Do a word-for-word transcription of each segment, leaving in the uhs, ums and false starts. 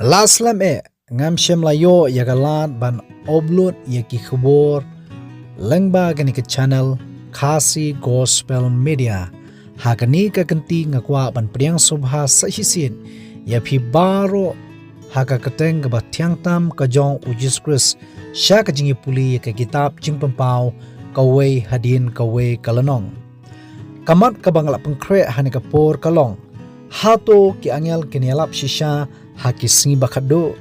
La slem eh, ngam shym la ïoh ïa ka lad ban upload ïa ki khubor lyngba kane ka channel Khasi Gospel Media. Ha kane ka kynti nga kwah ban pdiang sngewbha sa shisien ïa phi baroh ha ka kyrteng kaba thiang tam ka jong U Jisu Khrist, sha ka jingïapule ïa ka kitab Jingpynpaw kawei hadien kawei ka lynnong. Ka mat kaba nga la pynkhreh ha kane ka por ka long: Hato ki angel kin ïalap shisha ha ki sngi ba khatduh?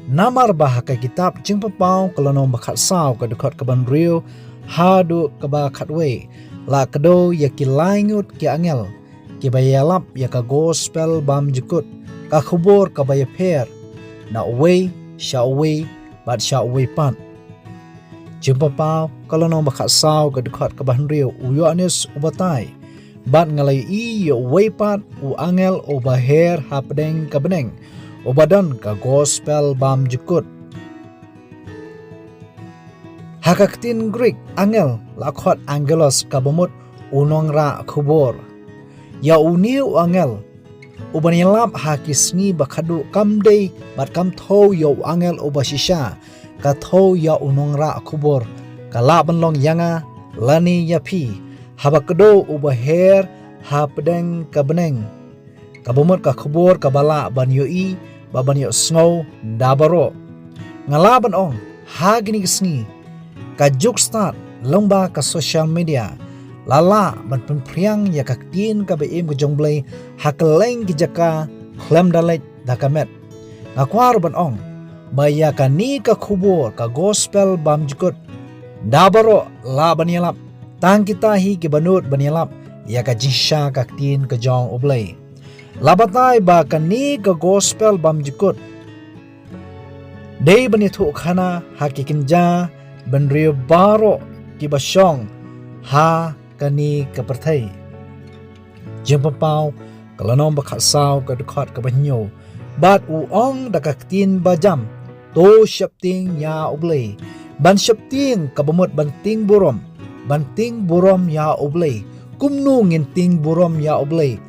Namar ba ha ka kitab Jingpynpaw ka lynnong ba khatsaw ka dkhot kaba hynriew haduh kaba khatwei la kdew ïa ki lai ngut ki angel kiba ïalap ïa ka gospel bymjukut, ka khubor kaba ïapher na uwei sha uwei bad sha uwei pat. Jingpynpaw ka lynnong ba khatsaw ka dkhot kaba hynriew, u Ïoannis u batai: Bad nga la ïohi ïa uwei pat u angel uba her hapdeng ka bneng, uba don ka gospel bymjukut. Ha ka ktien Greek, angel la khot angelos, kaba mut u nongrah khubor. Ïa une u angel uban ïalap ha ki sngi ba khatduh kam dei bad kam thew ïa u angel uba shisha, ka thew ïa u nongrah khubor, ka lah ban long ïa nga lane ïa phi, haba kdew uba her hapdeng ka bneng, kaba mut ka khubor kaba lah ban ïohi bad ban ïohsngew da baroh. Nga lah ban ong, ha kine ki sngi, ka juk stad lyngba ka social media la lah ban pynphriang ïa ka ktien kaba im ka jong U Blei ha kylleng ki jaka khlem da leit da ka met. Nga kwah ruh ban ong ba ïa kane ka khubor, ka gospel bymjukut, da baroh lah ban ïalap, tang kita hi kiba nud ban ïalap ïa ka jingshisha ka ktien ka jong U Blei. La batai ba kane ka gospel bymjukut dei ban ïathuhkhana ha ki kynja bynriew baroh kiba shong ha kane ka pyrthei. Jingpynpaw ka lynnong ba khatsaw ka dkhot kaba hynñiew: Bad u ong da ka ktien bajam: To sheptieng ïa U Blei. Ban sheptieng kaba mut ban tieng burom, ban tieng burom ïa U Blei. Kumno ngin tieng burom ïa U Blei?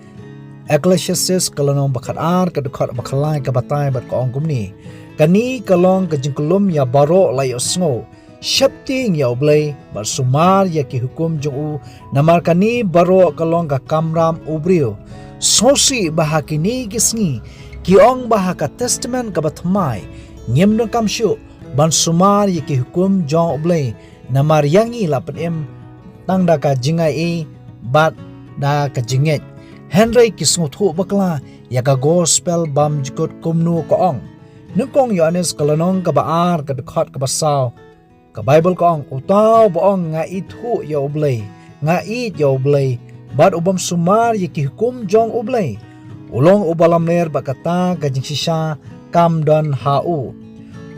Ecclesiastes ka lynnong ba khatar ka dkhot ba khatlai ka batai bad ka ong kumne: Kane ka long ka jingkular ïa baroh la ïohsngew: Sheptieng ïa U Blei bad sumar ïa ki hukum jong u, namar kane baroh ka long ka kamram u briew. Sngewsih ba ha kine ki sngi, ki ong ba ha ka Testament kaba thymmai, ngim donkam shuh ban sumar ïa ki hukum jong U Blei, namar ïa ngi la pynim tang da ka jingaiei bad da ka jingngeit. Hynrei ki sngewthuh bakla ïa ka gospel bymjukut kumno ka ong. Nyngkong Ïoannis ka lynnong kaba ar ka dkhot kaba saw, ka Baibl ka ong: Uta uba ong, nga ithuh ïa U Blei, nga ïeit ïa U Blei, bad u bym sumar ïa ki hukum jong U Blei, u long uba lamler bad kata ka jingshisha kam don ha u.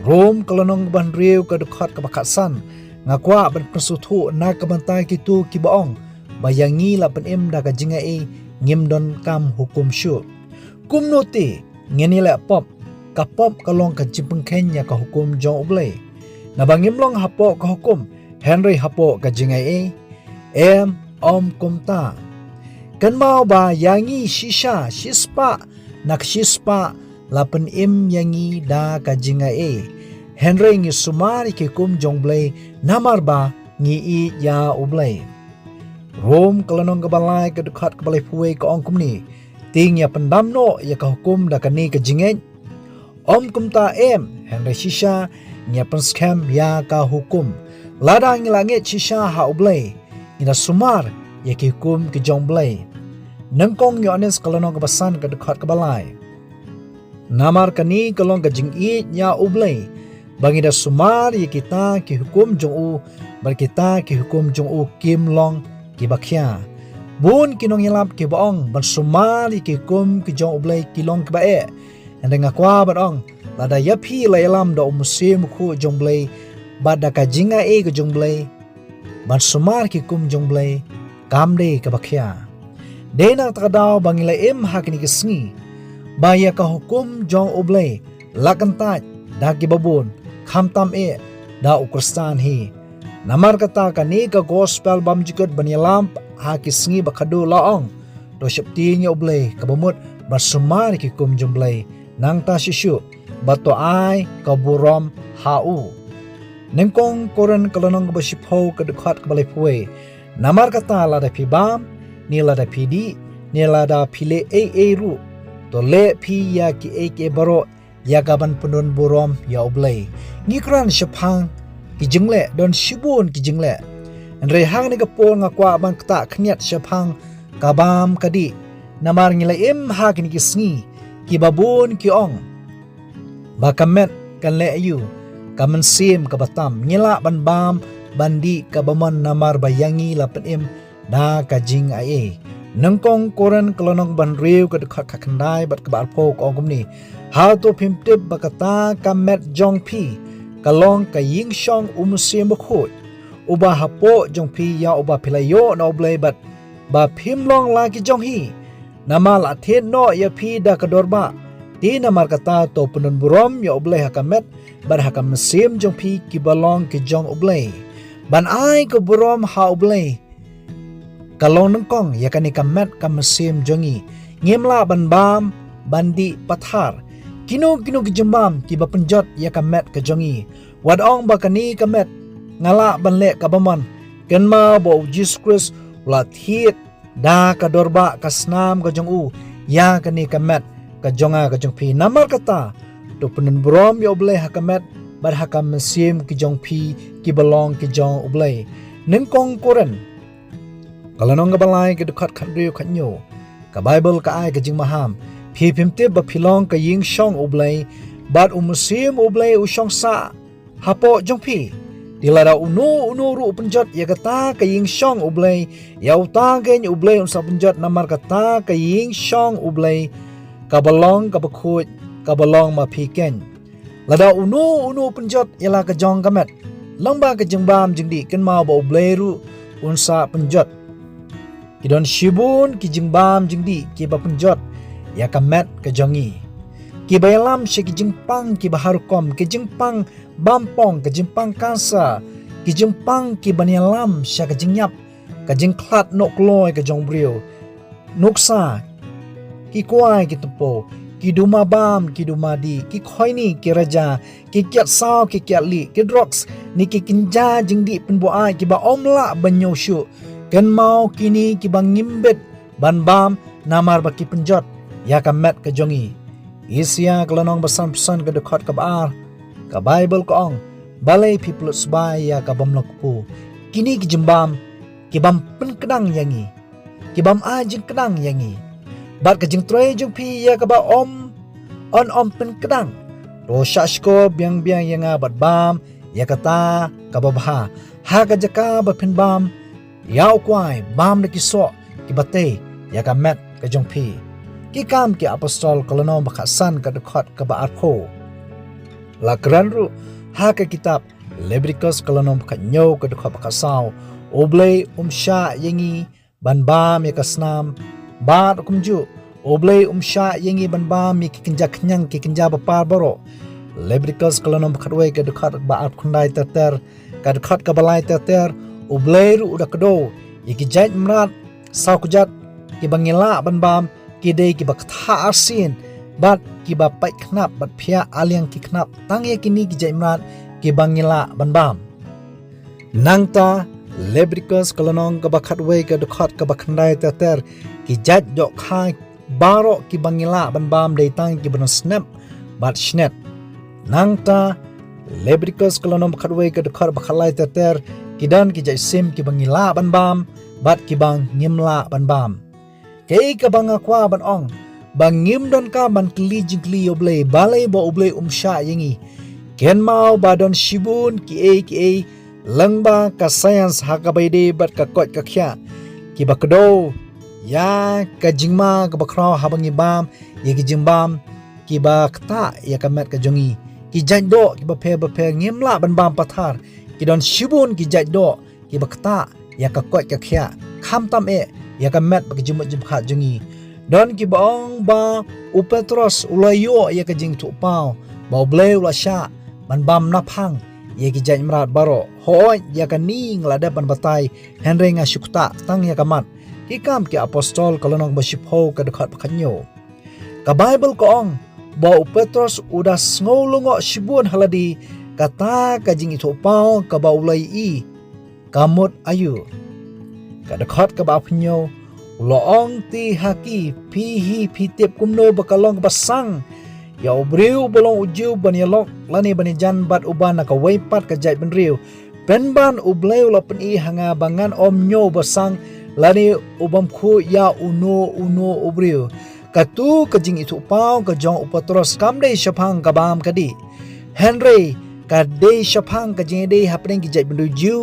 Rom ka lynnong kaba hynriew ka dkhot kaba khatsan, nga kwah ban pynsngewthuh na ka bynta kito kiba ong ba ïa ngi la pynim da ka jingaiei, ngim donkam hukum shuh. Kumno te ngin ïaleh pop, ka pop ka long ka jingpynkhein ïa ka hukum jong U Blei? Naba ngim long hapoh ka hukum, hynrei hapoh ka jingaiei? Em, ym kumta. Kynmaw ba ïa ngi shisha shispah na ka shispah la pynim ïa ngi da ka jingaiei, hynrei ngi sumar ïa ki hukum jong U Blei namar ba ngi ïeit ïa U Blei. Rom ka lynnong kaba lai ka dkhot kaba laiphew wei ka ong kumne: Te ngi ïa pyndam noh ïa ka hukum da kane ka jingngeit? Ym kumta em, hynrei shisha ngi ïa pynskhem ïa ka hukum. Lada ngi la ngeit shisha ha U Blei, ngi da sumar ïa ki hukum ki jong U Blei. Nyngkong Ïoannis ka lynnong kaba san ka dkhot kaba lai: Namar kane ka long ka jingïeit ïa U Blei, ba ngi da sumar ïa kita ki hukum jong u, bad kita ki hukum jong u kim long kiba khia. Bun ki nongïalap kiba ong ban sumar ïa ki hukum ki jong U Blei ki long kiba eh. Hynrei nga kwah ban ong, lada ïa phi la ïalam da U Mynsiem Bakhuid jong U Blei bad da ka jingaiei ka jong U Blei, ban sumar ki hukum jong U Blei kam dei kaba khia. Dei na kata ka daw ba ngi la im ha kine ki sngi ba ïa ka hukum jong U Blei la kyntait da kiba bun, khamtam eh da u Khristan hi. Namar kata kane ka gospel bymjukut ban ïalam ha ki sngi ba khatduh la ong: To sheptieng ïa U Blei, kaba mut ban sumar ïa ki hukum jong U Blei. Nangta shisha, ba to ai ka burom ha u. Nyngkong Korinth ka lynnong kaba shiphew ka dkhot kaba laiphew wei. Namar kata lada phi bam, ne lada phi dih, ne lada phi leh ei ei ruh, to leh phi ïa kiei kiei baroh ïa kaban pyndon burom ïa U Blei. Ngi kren shaphang ki jingleh, don shibun ki jingleh. Hynrei hangne ka por nga kwah ban ktah khyndiat shaphang ka bam ka dih. Namar ngi la im ha kine ki sngi, kiba bun ki ong ba ka met kan leh aïu, ka mynsiem kaba tam. Ngi lah ban bam ban dih kaba mon namar ba ïa ngi la pynim da ka jingaiei. Nyngkong Korinth ka lynnong ba hynriew ka dkhot kaba khyndai bad kaba arphew ka ong kumne. Hato phim tip ba kata ka met jong phi ka long ka ïing shong U Mynsiem Bakhuid, uba hapoh jong phi, ïa uba phi la ïoh na U Blei bad ba phim long la ki jong hi. Namar la thied noh ïa phi da ka dorbah. Te namar kata to pyndon burom ïa U Blei ha ka met bad ha ka mynsiem jong phi kiba long ki jong U Blei. Ban ai ka burom ha U Blei ka long nyngkong ïa kane ka met ka mynsiem jong ngi. Ngim lah ban bam ban dih pathar. Kino kino ki jingbam kiba pynjot ïa ka met ka jong ngi. Wat ong ba kane ka met nga lah ban leh kaba mon. Kynmaw ba U Jisu Khrist u la thied da ka dorbah ka snam ka jong u ïa kane ka met ka jong nga ka jong phi. Namar kata to pyndon burom ïa U Blei ha ka met bad ha ka mynsiem ki jong phi kiba long ki jong U Blei. Nyngkong Korinth ka lynnong kaba lai ka dkhot khathynriew khathynñiew. Ka Baibl ka ai ka jingmaham. Phi phim tip ba phi long ka ïing shong U Blei bad U Mynsiem U Blei u shong sah hapoh jong phi. Te lada uno uno ruh u pynjot ïa kata ka ïing shong U Blei, ïa uta keiñ U Blei un sa pynjot namar kata ka ïing shong U Blei kaba long kaba khuid kaba long ma phi keiñ. Lada uno uno u pynjot ïa la ka jong ka met, lyngba ka jingbam jingdih, kynmaw ba U Blei ruh un sa pynjot. Ki don shibun ki jingbam jingdih kiba pynjot ïa ka met ka jong ngi. Kiba ïalam sha ki jingpang kiba har rukom, ki jingpang bampong, ki jingpang kansa, ki jingpang kiban ïalam sha ka jingïap, ka jingkhlad noh kloi ka jong briew. Nuksa, ki kwai ki tympew, ki duma bam, ki duma dih, ki khoini, ki raja, ki kiad saw, ki kiad lieh, ki drugs, ne ki kynja jingdih pynbuaid kiba ym lah ban ñiew shuh. Kynmaw kine kiba ngim bit ban bam namar ba ki pynjot ïa ka met ka jong ngi. Isaïah ka lynnong ba sanphew san ka dkhot kaba ar, ka Baibl ka ong, balei phi pynlut sbai ïa ka bym long kpu? Kine ki jingbam kibym pynkdang ïa ngi, kibym ai jingkdang ïa ngi. Bad ka jingtrei jong phi ïa kaba ym, yn ym pynkdang. To shah shkor biang biang ïa nga bad bam ïa kata kaba bha. Ha ka jaka ba phin bam ïa u kwai, bam da ki soh kiba tei ïa ka met ka jong phi. Ki Kam ki Apostol ka lynnong ba khatsan ka dkhot kaba arphew. La kren ruh ha ka kitab Leviticus ka lynnong ba khathynñiew ka dkhot ba khatsaw. U Blei um shah ïa ngi ban bam ïa ka snam bad kumjuh U Blei um shah ïa ngi ban bam ïa ki kynja khñiang, ki kynja bapar baroh. Leviticus ka lynnong ba khatwei ka dkhot ba arphew khyndai ter ter, ka dkhot kaba lai ter ter. U Blei ruh u da kdew ïa ki jait mrad saw kjat kiba ngi lah ban bam, ki dei kiba ktah arsien bad kiba pait khnap bad phiah aliang ki khnap, tang ïa kine ki jait mrad kiba ngi lah ban bam. Nangta Leviticus ka lynnong kaba khatwei ka dkhot kaba khyndai ter ter, ki jait dohkha baroh kiba ngi lah ban bam dei tang kiba don snep bad shnet. Nangta Leviticus ka lynnong ba khatwei ka dkhot ba khatlai ter ter, ki don ki jait sim kiba ngi lah ban bam bad kiba ngim lah ban bam. Kaei kaba nga kwah ban ong, ba ngim donkam ban kylli jingkylli ïa U Blei, balei ba U Blei um shah ïa ngi. Kynmaw ba don shibun kiei kiei lyngba ka science ha kaba ïadei bad ka koit ka khiah kiba kdew ïa ka jingma kaba khraw haba ngi bam ïa ki jingbam kiba ktah ïa ka met ka jong ngi. Ki jait doh kiba pher ba pher ngim lah ban bam pathar. Ki don shibun ki jait doh kiba ktah ïa ka koit ka khiah, khamtam eh ïa ka met bad ka jingmut jingpyrkhat jong ngi. Don kiba ong ba u Petros u la ïoh ïa ka jingthuh paw ba U Blei u la shah ban bam naphang ïa ki jait mrad baroh. Hooid, ïa kane nga la dep ban batai, hynrei nga shu ktah tang ïa ka mat. Ki Kam ki Apostol ka lynnong ba shiphew ka dkhot ba khathynñiew. Ka Baibl ka ong, ba u Petros u da sngew lyngngoh shibun ha lade kata ka jingithuhpaw kaba u la ïohi, ka mut aïu. Ka dkhot kaba arphew hynñiew, u la ong te ha ki, phi hi phi tip kumno ba ka long kaba sang ïa u briew uba long u Jiw ban ïalok lane ban ïajan bad uba na kawei pat ka jaitbynriew, pynban U Blei u la pyni ha nga ba ngan ym ñiew ba sang lane u bym khuid ïa uno uno u briew. Katu ka jingithuhpaw ka jong u Petros kam dei shaphang ka bam ka dih, hynrei ka dei shaphang ka jingïadei hapdeng ki jaitbynriew Jiw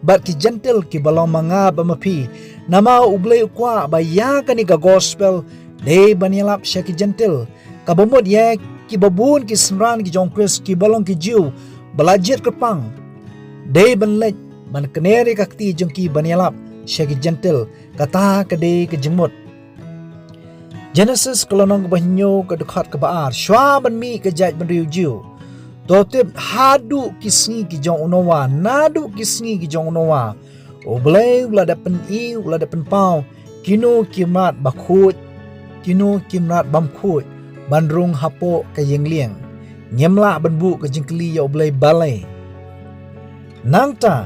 bad ki Jentil kiba long ma nga bad ma phi. Namar U Blei u kwah ba ïa kane ka gospel dei ban ïalap sha ki Jentil, kaba mut ïa kiba bun ki synran ki jong u Khrist kiba long ki Jiw ba la jied kyrpang, dei ban leit ban kner ïa ka kti jong ki ban ïalap sha ki Jentil. Kata ka dei ka jingmut. Genesis ka lynnong kaba hynñiew ka dkhot kaba ar, shuwa ban mih ka jaitbynriew Jiw. To tip, haduh ki sngi ki jong u Noah, naduh ki sngi ki jong u Noah, U Blei u la dep pyni, u la dep pynpaw kino ki mrad ba khuid, kino ki mrad bym khuid ban rung hapoh ka ïing lieng. Ngim lah ban buh ka jingkylli ïa U Blei balei. Nangta,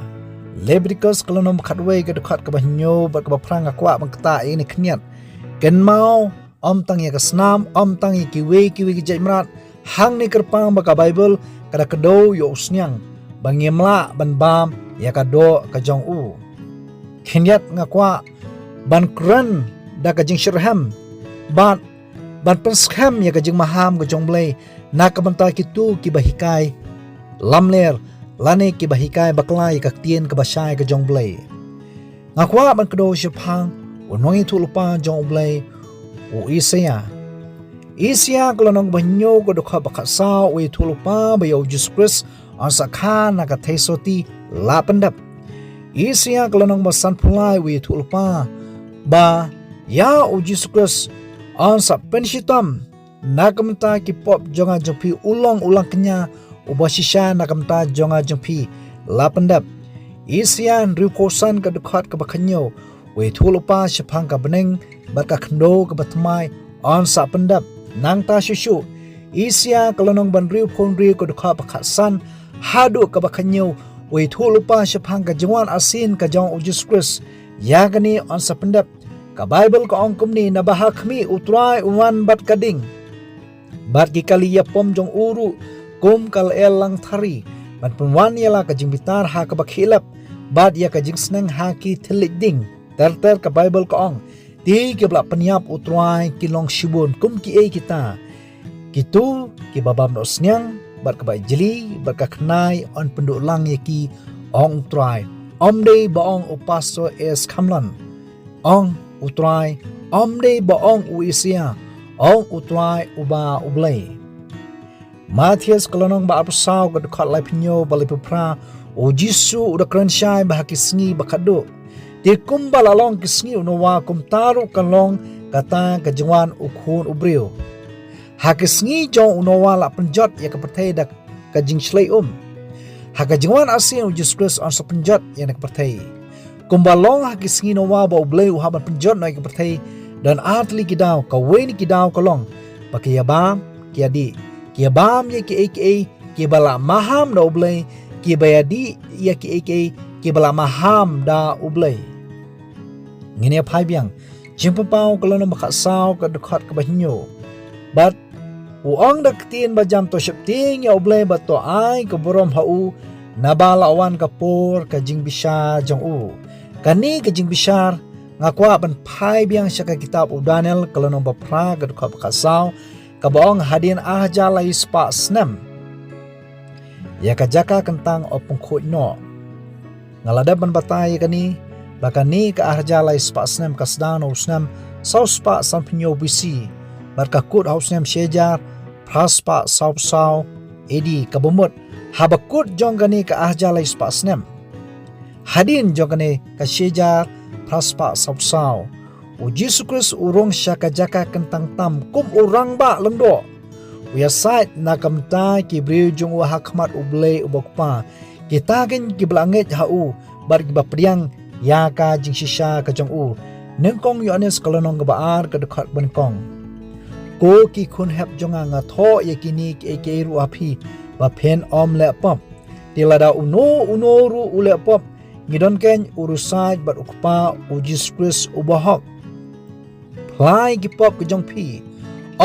Leviticus ka lynnong ba khatwei ka dkhot kaba hynñiew bad kaba phra nga kwah ban ktah ïa kane khyndiat. Kynmaw, ym tang ïa ka snam, ym tang ïa kiwei kiwei ki jait mrad, hangne kyrpang ba ka Baibl ka da kdew ïa u sniang ba ngim lah ban bam ïa ka doh ka jong u. Khyndiat nga kwah ban kren da ka jingshitrhem bad ban pynskhem ïa ka jingmaham ka jong U Blei na ka bynta kito kiba hikai lamler lane kiba hikai bakla ïa ka ktien kaba shai ka jong U Blei. Nga kwah ban kdew shaphang u nongïathuhlypa jong U Blei, u Isaïah. Isaïah ka lynnong ba hynñiew ka dkhot ba khatsaw u ïathuhlypa ba ïa u Jisu Khrist yn sa kha na ka theisotti la pyndep. Isaïah ka lynnong ba sanphew lai u ïathuhlypa ba ïa u Jisu Khrist yn sa pynshitom na ka bynta ki pop jong nga jong phi, u long u langkñia uba shisha na ka bynta jong nga jong phi la pyndep. Isaïah hynriewphew san ka dkhot kaba khathynñiew u ïathuhlypa shaphang ka bneng bad ka khyndew kaba thymmai yn sa pyndep. Nangta shuh shuh, Isaïah ka lynnong ba hynriewphew hynriew ka dkhot ba khatsan haduh kaba khathynñiew u ïathuhlypa shaphang ka jingwan arsien ka jong u Jisu Khrist. Ïa kane yn sa pyndep. Ka Baibl ka ong kumne, naba ha khmih U Trai un wan bad ka ding bad ki kali ïapom jong u ruh kum ka lyer langthari, ban pynwan ïa la ka jingbitar ha kaba khih lep bad ïa ka jingsneng ha ki thylliej ding. Ter ter ka Baibl ka ong, te kiba la pynïap U Trai ki long shibun kum kiei kita. Kito kiba bam noh sniang bad kaba ïeit jylliew bad ka khnai yn pynduh lang ïa ki, ong U Trai. Ym dei ba ong u Pastor S Khamlan, ong U Trai. Ym dei ba ong u Isaïah, ong U Trai uba U Blei. Mathaios ka lynnong ba arphew saw ka dkhot laiphew hynñiew bad laiphew phra, u Jisu u da kren shai ba ha ki sngi ba khatduh, te kumba la long ki sngi u Noah, kumta ruh kan long kata ka jingwan u Khun u briew. Ha ki sngi jong u Noah la pynjot ïa ka pyrthei da ka jingshlei um. Ha ka jingwan arsien u Jisu Khrist yn sa pynjot ïa ka pyrthei. Kumba long ha ki sngi Noah ba U Blei u hap ban pynjot noh ïa ka pyrthei, don ar tylli ki daw. Kawei na ki daw ka long ba ki ïabam ki ïadih, ki ïabam ïa kiei kiei kiba la maham da U Blei, kiba ïadih ïa kiei kiei kiba la maham da U Blei. Ngin ïa phai biang, Jingpynpaw ka lynnong ba khatsaw ka dkhot kaba hynñiew. Bad u ong da ka ktien ba jam, to sheptieng ïa U Blei bad to ai ka burom ha u, naba la wan ka por ka jingbishar jong u. Kane ka jingbishar nga kwah ban phai biang sha ka kitab u Daniel ka lynnong ba phra ka dkhot ba khatsaw, kaba ong, hadien ar hajar lai spah snem ïa ka jaka kyntang yn pynkhuid noh. Nga la dep ban batai ïa kane, ba kane ka ar hajar lai spah snem ka sdang na u snem saw spah sanphew hynñiew B C, bad ka kut ha u snem shi hajar phra spah saw phew saw A D, kaba mut haba kut jong kane ka ar hajar lai spah snem. Hadien jong kane ka shi hajar phra spah saw phew saw, u Jisu Khrist u rung sha ka jaka kyntang tam kum u rangbah lyngdoh. U ïasaid na ka bynta ki briew jong u ha khmat U Blei uba U Kpa. Kita keiñ kiba la ngeit ha u bad kiba pdiang ïa ka jingshisha ka jong u. Nyngkong Ïoannis ka lynnong kaba ar ka dkhot ba nyngkong. Ko ki khun hep jong nga, nga thoh ïa kine kiei kiei ruh ha phi, ba phin ym leh pop. Te lada uno uno ruh u leh pop, ngi don kein u riewsaid bad u Kpa, u Jisu Khrist u bahok. Phla ïa ki pop ki jong phi,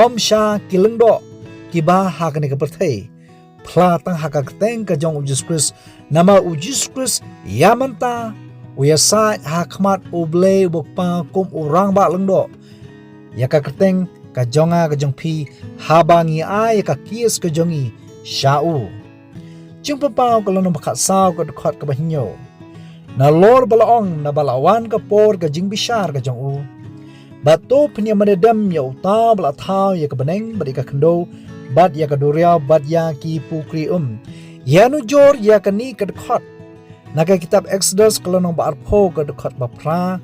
ym sha ki lyngdoh kiba ha kane ka pyrthei. Phla tang ha ka kyrteng ka jong u Jisu Khrist, namar u Jisu Khrist ïa mynta u ïasaid ha khmat u Blei u Kpa kum u Rangbah Lyngdoh. Ïa ka kyrteng ka jong nga, ka jong phi, haba ngi ai ïa ka kies ka jong ngi sha u. Jingpynpaw ka lynnong ba khatsaw, ka dkhot kaba hynñiew. Nalor ba la ong, naba la wan ka por ka jingbishar ka jong u. Bad to phin ïa mane dem ïa uta ba la thaw ïa ka bneng bad ïa ka khyndew bad ïa ka duriaw bad ïa ki pukri um. Ïa nujor ïa kane ka dkhot na ka kitab Exodus ka lynnong ba arphew, ka dkhot ba phra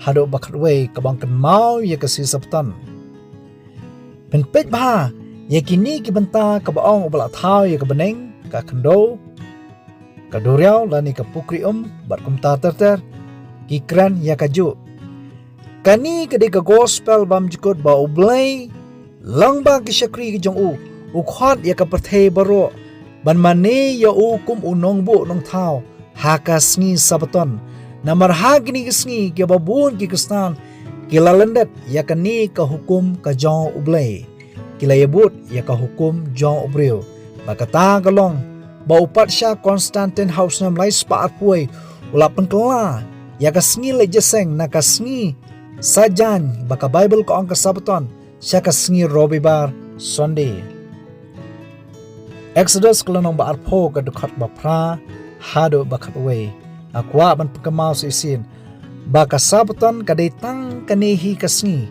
haduh ba khatwei, kaba ong kynmaw ïa ka sngi Sabbaton. Pynpeit bha ïa kine ki bynta, kaba ong uba la thaw ïa ka bneng, ka khyndew, ka duriaw lane ka pukri um bad kumta ter ter, ki kren ïa kajuh. Kane ka dei ka gospel bymjukut ba U Blei lyngba ki shakri ki jong u, u khot ïa ka pyrthei baroh ban mane ïa u kum u nongbuh nongthaw ha ka sngi Sabbaton. Namar ha kine ki sngi kiba bun ki khristan ki la lyndet ïa kane ka hukum ka jong U Blei. Ki la ïabud ïa ka hukum jong u briew. Ba kata ka long ba u patsha Constantine ha u snem lai spah arphew u la pynkylla ïa ka sngi leit jingïaseng na ka sngi Sajan, ba ka Baibl ka ong ka Sabbaton, sha ka sngi Robibar, Sunday. Exodus ka lynnong ba arphew, ka dkhot ba phra haduh ba khatwei. Nga kwah ban pynkynmaw shisien ba ka Sabbaton ka dei tang kane hi ka sngi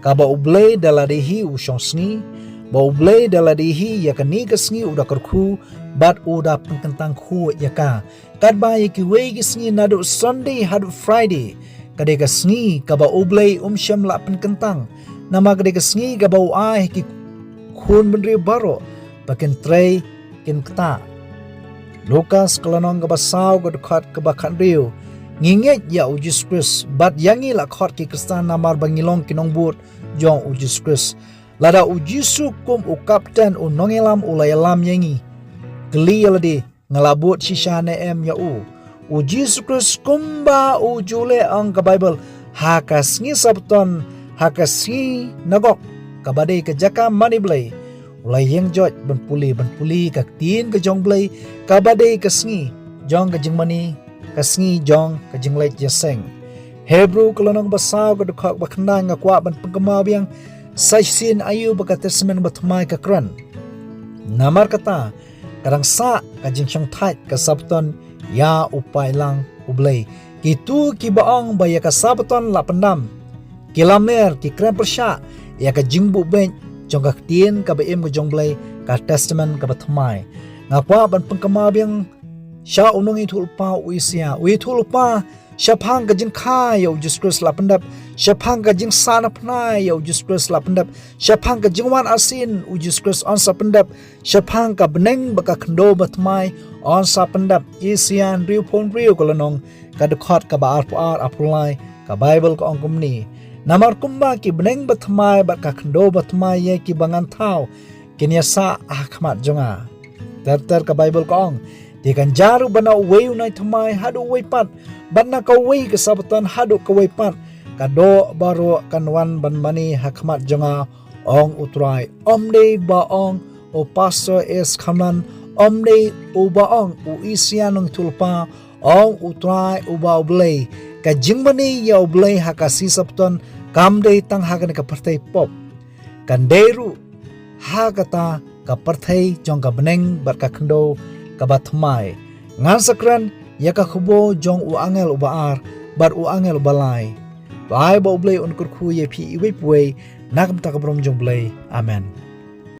kaba U Blei da lade hi u shong sngi, ba U Blei da lade hi ïa kane ka sngi u da kyrkhu bad u da pynkyntang khuid ïa ka. Katba ïa kiwei ki sngi naduh Sunday haduh Friday ka dei ka sngi kaba U Blei um shym la pynkyntang. Namar ka dei ka sngi kaba u ai ha ki khun bynriew baroh ba kin trei, kin ktah. Lukas ka lynnong kaba saw, ka dkhot kaba khathynriew. Ngi ngeit ïa U Jisu Khrist bad ïa ngi la khot ki khristan namar ba ngi long ki nongbud jong U Jisu Khrist. Lada U Jisu kum u kapten, u nongïalam u la ïalam ïa ngi, kylli ïa lade, nga la bud shisha ne em ïa u? U Jisu Khrist kumba u ju leh, ong ka Baibl, ha ka sngi Sabbaton, ha ka sngi nagok, kaba dei ka jaka mane Blei, u la ïeng joit ban pule, ban pule ka ktien ka jong Blei, kaba dei ka sngi jong ka jingmane, ka sngi jong ka jingleit jingïaseng. Hebru ka lynnong ba saw, ka dkhot ba khyndai, nga kwah ban pynkynmaw biang sa shisien aïu ba ka Testament Bathymmai ka kren. Namar kata, ka dang sah ka jingshongthait ka Sabbaton ïa u paidlang U Blei. Kito kiba ong ba ïa ka Sabbaton la pyndam, ki la mer, ki kren pyrshah ïa ka jingbuh beit jong ka ktien kaba im ka jong Blei, ka Testament kaba Thymmai. Nga kwah ban pynkynmaw biang sha u nongïathuhlypa u Isaïah. U ïathuhlypa shaphang ka jingkha ïa U Jisu Khrist la pyndep, shaphang ka jingsah na pnai ïa U Jisu Khrist la pyndep, shaphang ka jingwan arsien U Jisu Khrist yn sa pyndep, shaphang ka bneng bad ka khyndew bathymmai yn sa pyndep. Isaïah hynriewphew hynriew ka lynnong, ka dkhot kaba arphew ar, arphew lai, ka Baibl ka ong kumne: Namar kumba ki bneng bathymmai bad ka khyndew bathymmai ïa kiba ngan thaw kin ïasah ha khmat jong nga. Ter ter ka Baibl ka ong: Te kan jia ruh ba na uwei u nai thymmai haduh uwei pat, bad na kawei ka Sabbaton haduh kawei pat, ka doh baroh kan wan ban mane ha khmat jong nga, ong U Trai. Ym dei ba ong u Pastor S. Khamlan, ym dei uba ong u Isaïah nongïathuhlypa, ong U Trai uba U Blei. Ka jingmane ïa U Blei ha ka sngi Sabbaton kam dei tang ha kane ka pyrthei pop, kan dei ruh ha kata ka pyrthei jong ka bneng bad ka khyndew kaba thymmai. Ngan sa kren ïa ka khubor jong u angel uba ar bad u angel uba lai. Ai ba U Blei un kyrkhu ïa phi iwei pa iwei na ka bynta ka burom jong U Blei. Amen.